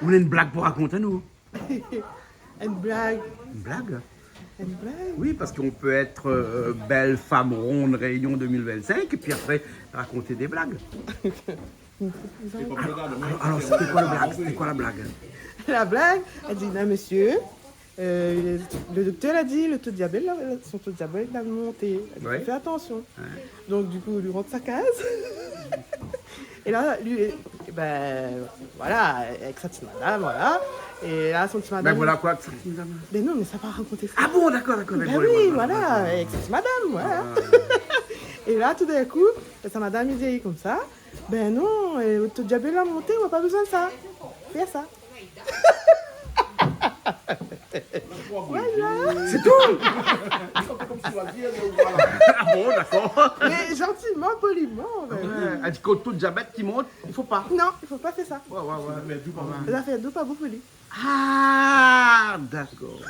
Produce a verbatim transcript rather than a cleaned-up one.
Ou na in blag pou rakont anou ? Une blague. Une blague ? Une blague ? Oui, parce qu'on peut être, euh, belle femme ronde Réunion deux mille vingt-cinq et puis après raconter des blagues. Alors, alors, c'était quoi le blague ? C'était quoi la blague ? La blague, elle dit, non, monsieur, euh, le, le docteur a dit, le taux de diabète, là, son taux de diabète a monté. Elle dit, ouais, fais attention. Ouais. Donc, du coup, on lui rentre sa case. Et là, lui, eh ben, voilà, avec sa petite madame, voilà. Et là, son petite madame. Ben voilà quoi, sa petite madame. Ben non, mais ça va raconter ça. Ah bon, d'accord, d'accord. Ben oui, voilà, avec sa petite madame, voilà. Ah. Et là, tout d'un coup, sa madame, il dit comme ça, ben non, euh, le taux de diabète a monté, on n'a pas besoin de ça. Fais ça. Voilà. C'est tout. Ah bon, d'accord. Mais gentiment, poliment, ben. Ah ouais, elle dit que le taux de diabète qui monte, il faut pas. Non, il faut pas faire ça. Ouais, ouais, ouais. Mé dou pa mwa. Sa fé dou pa mwa pou li. Ah, d'accord.